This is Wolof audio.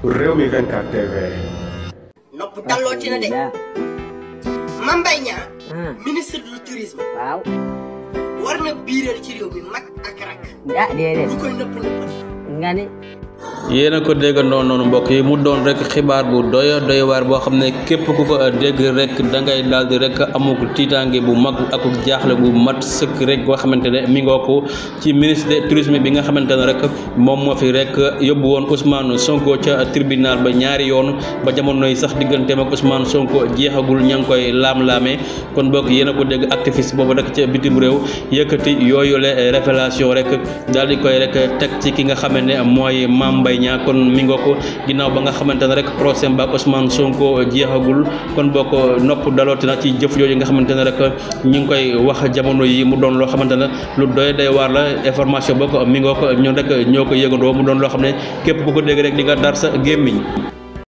Rewmi 24 TV. nopp dallooti na de. Mame Mbaye Niang ministre du tourisme. waaw. war na biiral ci réew mi mag ak rak. ah déedéet. bu koy nëpp nga ni. yéen a ko déggandoo noonu mbokk yi mu doon rek xibaar bu doy waar boo xam ne képp ku ko dégg rek da ngay daal di rek amuk tiitaange bu mag ak jaaxle bu mat sëkk rek boo xamante ne mi ngoo ko ci ministre de tourisme bi nga xamante ne rek moom moo fi rek yóbbu woon Ousmane Sonko ca tribunal ba ñaari yoon ba jamono yi sax digganteem ak Ousmane Sonko jeexagul ña ngi koy laam-laamee kon mbokk yéen a ko dégg activiste boobu rek ca bitim réew yëkkati yooyu le révélation rek daal di koy rek teg ci ki nga xam ne mooy Mame Mbaye Niang kon mi ngoo ko ginnaaw ba nga xamante ne rek procès ba Ousmane Sonko jeexagul kon boo ko nopp dalooti na ci jëf yooyu nga xamante ne rek ñu ngi koy wax jamono yi mu doon loo xamante ne lu doy waar la information boo ko mi ngoo ko ñun rek ñoo ko yëgandoo mu doon loo xam ne képp ku ko dégg rek di nga dar sa gémmiñ